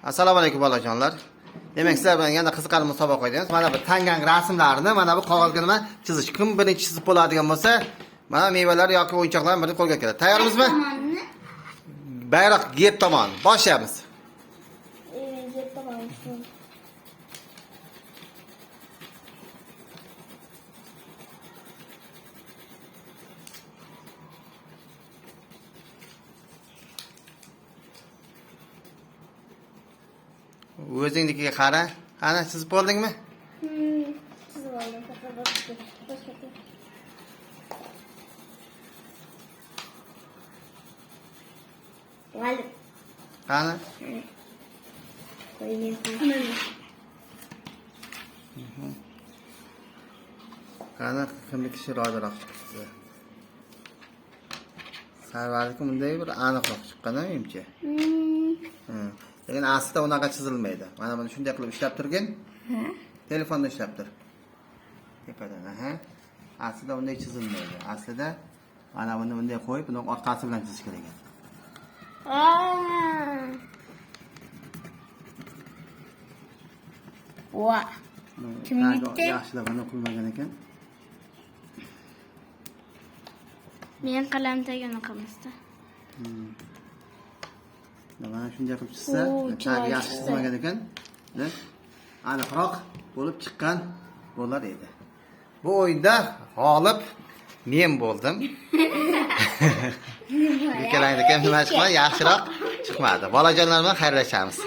Assalomu alaykum bolajonlar. Demak, sizlar bilan yana qiziqarli musobaqa o'ynaymiz. Mana bu tangang rasmlarini mana bu qog'ozga nima chizish. Kim birinchi chizib bo'ladigan bo'lsa, mana mevalar yoki o'yinchoqlarni birini qo'lga kiritadi. Tayyormizmi? Tomonni. Bayroq gerb tomon. Boshlaymiz. Gerb tomoni. O'zingnikiga qara. Qani, chizib bo'ldingmi? Chizib oldim. Boshqa boshqa. G'alib. Qani? Qo'ying. Qani, kimniki chiroyliroq chiqibdi? Sarvarniki bunday bir aniqroq chiqqan, menimcha. Lekin aslida unaqa chizilmaydi. Mana buni shunday qilib ushlab turgin. Telefonda ushlab tur. Tepadan, aha. Aslida unday chizilmaydi. Aslida mana buni bunday qo'yib, buni orqasi bilan chizish kerak ekan. Va. Kimniki? Yaxshilab uni qilmagan ekan. Men qalam tagini qilmasdi. Mana shunday qilib chizsa, Oo, tagi chiroyli yaxshi chiqdi. chizmagan ekan. Ne? Aniqroq bo'lib chiqqan bo'lar edi. Bu o'yinda g'olib men bo'ldim. Ikkalangniki ham nima chiqmadi, yaxshiroq chiqmadi. Bolajonlar bilan xayrlashamiz.